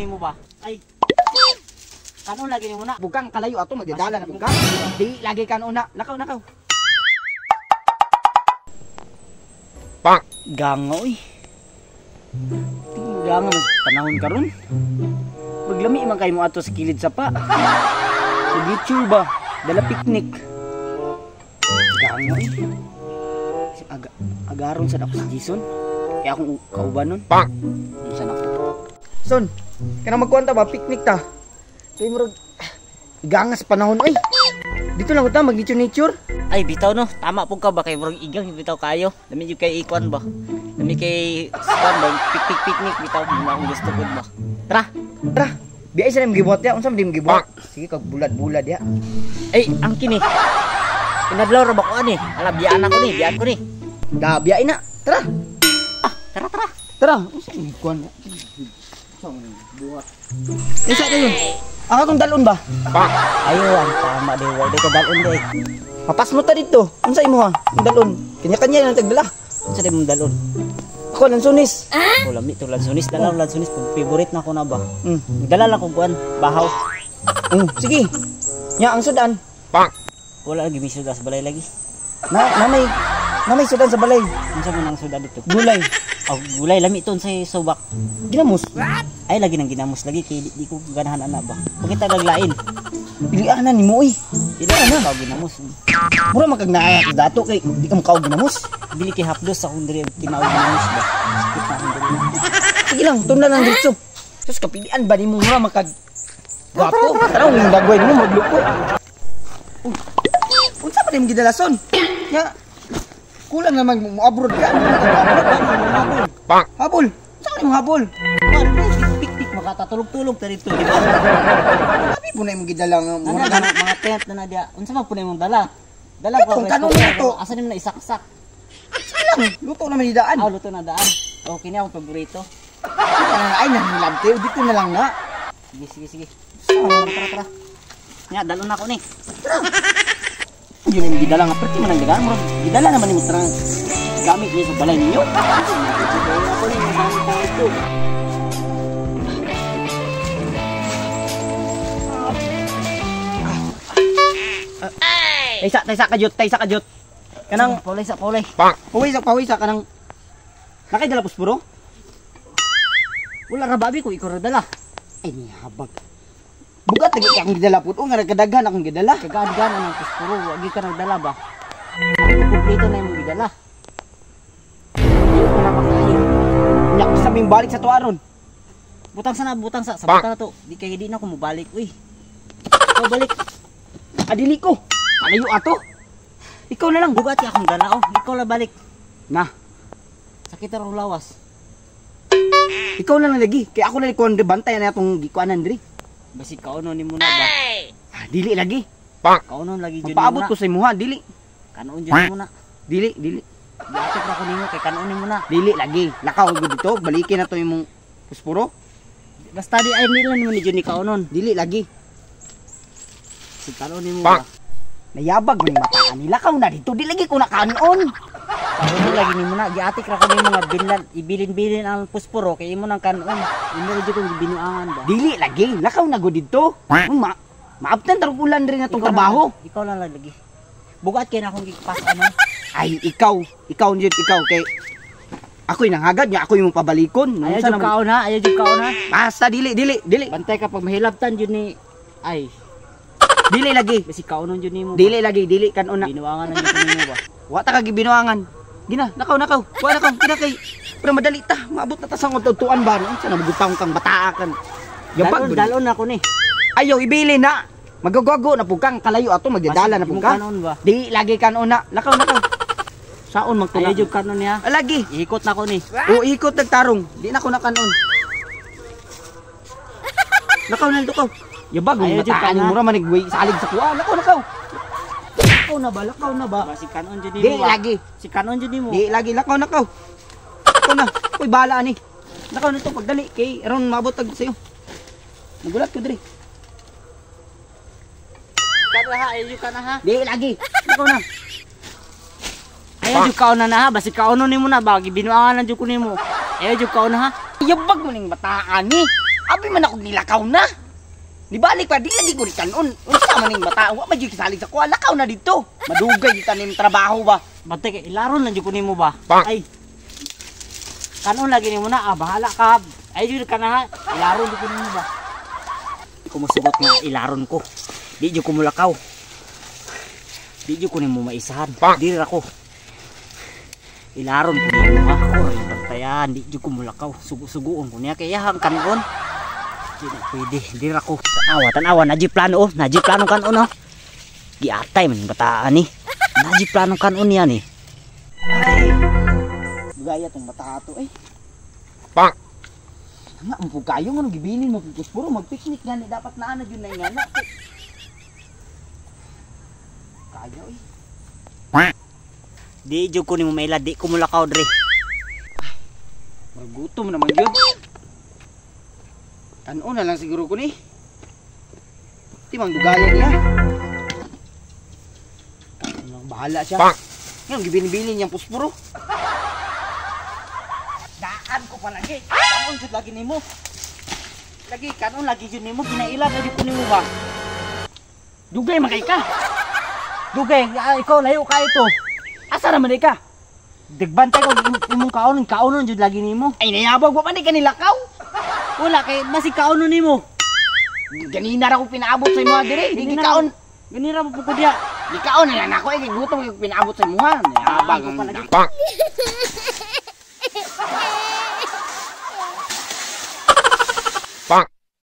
nimo ba? Ay. Kanon lagi nimo na. Bukang kalayo ato magdadala na bukang. Di lagi kanon na. Lakaw nakaw. Pak. Ganga oy. Ganga mas panahon karon. Maglami man kay mo ato sa kilid sa pa. Sa ba? Dala picnic. Ganga oy. Agaron sad ako si Jason. Kaya akong kauban nun. Pak. Unsa na ko? Son, kanang magkuan ta ba picnic ta? Kay murag ganga sa panahon oy. Dito lang ta mag nature. Ay bitaw no, tama pud ka ba kay murag igang bitaw kayo. Lami jud kay ikuan ba. Lami kay kuan ba picnic picnic bitaw mo akong gusto pud ba. Tara. Tara. Biay sa nang gibuhat ya, unsa man di gibuhat? Sige kag bulad-bulad ya. Ay, ang kini. Inadlaw ra ba ko ani? Ala biyaan ako ni, biyaan ko ni. Da biyai na. Tara. Ah, tara tara. Tara, unsa man kuan? Unsa man buhat? Unsa kayo? Ang atong dalon ba? Ayo ang tama di wa di ka dalon di. Mapasmo ta dito. Unsa imo ha? Ang dalon. Kanya-kanya lang tagdala. Unsa di mong dalon? Ako lansunis. Oh, lami to lansunis, dala lansunis favorite na ko na ba. Mm. Dala lang kog kuan, bahaw. Sige. Nya ang sudan. Pak. Wala lagi may sudan sa balay lagi. Na may sudan sa balay. Unsa man ang sudan dito? Gulay. Oh, gulay lami to unsay subak. Ginamos. Ay lagi nang ginamos lagi kay di ko ganahan ana ba. Pakita laglain. Pilianan nimo oy. Dili na ka ginamos. Mura man kag naa dato kay di ka makaog ginamos. Dili kay hapdos akong diri tinaog ginamos ba. Sakit na akong diri. Sige lang, tunda lang dito. Sus kapilian ba nimo mura man kag gwapo. Tara ang dagway nimo maglupo. Unsa pa nimo gidalason? Nya kulang naman mo abroad ka. Habol. Pak. Habol. Unsa ka nimo habol? Picnic makatatulog-tulog ta dito, di ba? Abi po na imong gidala nga mura mga tent na na dia. Unsa man po na imong dala? Dala ko kanon luto. Asa nimo na isaksak? Sige lang, luto naman ni daan. Ah, luto na daan. Okay ni akong paborito. Ay nahilabte, dito na lang na. Sige sige sige. Tara tara tara. Nya dalon na ko ni. Tara. Yun yung gidala nga perti man ang dagan mo. Gidala naman nimo tarang gamit niya sa balay ninyo. Ako ni gamit ito. Taysa, taysa ka jud, taysa ka jud. Kanang paulay sa paulay. Pak. Paway sa kanang nakay dala puspuro? Wala ra babi ko ikaw ra dala. Ay nihabag. Bugat lagi akong gidala pud o nga kadaghan akong gidala. Kagad-gan ang puspuro, wa gi ka nagdala ba? Kompleto na imong gidala. Di ko na makayo. Nya sabing balik sa tuaron. Butang sa na, butang sa butang na to. Di kay di na ko mobalik uy. Ikaw balik. Adili ko. Palayo ato. Ikaw na lang. Bugat akong dala oh. Ikaw la balik. Na. Sakit ra lawas. Ikaw na lang lagi. Kay ako na kuan bantay na atong gikuanan diri. Basi kaunon nimo na ba? Ah, dili lagi. Pak. Kaunon lagi jud nimo. Paabot ko sa imuha, dili. Kanon jud nimo na. Dili, dili. Giatik ra ko nimo kay kanon nimo na. Dili lagi. Lakaw gud dito, balikin na to imong puspuro. Basta di ay nila nimo ni jud ni kaunon. Dili lagi. Si kanon nimo ba? Nayabag man mataan ni lakaw na dito, di lagi ko na kanon. Kaunon lagi nimo na, giatik ra ko nimo nga binlan, ibilin-bilin ang puspuro kay imo nang kanon. Imo ra jud kong gibinuangan ba. Dili lagi, lakaw na gud dito. Maabtan tarong ulan rin atong trabaho. Ikaw lang lagi. Bugat kay na akong gipas ano. Ay ikaw, ikaw jud ikaw kay ako'y nanghagad nya ako'y imong pabalikon. Ayaw jud kaon ha, ayaw jud kaon ha. Basta dili dili dili. Bantay ka pag mahilabtan jud ni ay. Dili lagi. Basi kaunon jud nimo. Dili lagi, dili kanon na. Binuangan na jud nimo ba? Wa ta ka gibinuangan. Gina, nakaw nakaw. Wa nakaw, gina kay pero madali ta, maabot na ta sa tuan ba no? Unsa na magutang kang bataa kan. Yabag dalon na ko ni. Ayaw ibili na. Magagago na pud kang kalayo ato magdadala na pud ka. Di lagi kanon na. Lakaw nakaw. Saon magtuna. Ayaw jud kanon niya. Lagi. Ikot na ko ni. O ikot nagtarong. Di na ko na kanon. Lakaw na dito ko. Yabag mo mataan mo ra man salig sa kuha. Lakaw nakaw. Lakaw na ba? Lakaw na ba? Si kanon jud nimo. Di lagi. Si kanon jud nimo. Di lagi lakaw nakaw. Lakaw na. Uy bahala ani. Lakaw na to pagdali kay aron maabot tag sayo. Nagulat ko diri. Kana ha, ayaw ka na ha. Di lagi. Lakaw na. Ayaw jud kaon na na ha, basi kaonon nimo na ba gibinuangan na jud ko nimo. Ayaw jud kaon na ha. Yabag mo ning bataan ni. Abi man ako nilakaw na. Nibalik pa di lagi ko ni kanon. Unsa man ning bata, wa man jud kisalig sa kuha, lakaw na dito. Madugay di tanim trabaho ba. Bantay kay ilaron lang jud ko nimo ba. Ay. Kanon lagi nimo na, ah, bahala ka. Ay jud ka na ha. Ilaron jud ko nimo ba. Kumusugot nga ilaron ko. Di jud ko mulakaw. Di jud ko nimo maisahan. Diri ra ko. Ilaron ko nimo ha. Ako rin bantayan, di jud ko mulakaw. Sugo-sugoon ko niya kay iyahang kanon. Di na pwede, di ra ko. Awa, tanawa, naji plano oh, naji plano kanon oh. Giatay man yung bataan ni. Naji plano kanon niya ni. Ay. Dugaya tong bata ato eh. Bang. Nga ang kayo nga gibilin mo puro mag-picnic gani dapat naa na jud na ingana. Kayo eh. Di jud ko nimo maila, di ko mulakaw dre. Magutom naman gyud. Kanon na lang siguro ko ni. Di mang dugaya niya. Ano, bahala siya. Bang. Ngayon, gibilin-bilin niyang puspuro. Daan ko palagi. Kanon jud lagi nimo. Lagi kanon lagi jud nimo ginaila na jud ko nimo ba. Dugay man kay ka. Dugay, ah, ikaw layo ka ito. Asa naman di ka? Digbantay ko imong kaonon, kaonon jud lagi nimo. Ay, nayabag wa man di ka nilakaw. Wala kay masig kaonon nimo. Ganina ra ko pinaabot sa imuha dire. Di gikaon. Ganira mo po ko diya. Gikaon na lang ako eh. Kay gutom kay pinaabot sa imuha. Nayabag Daan ko ang palagi. Bang.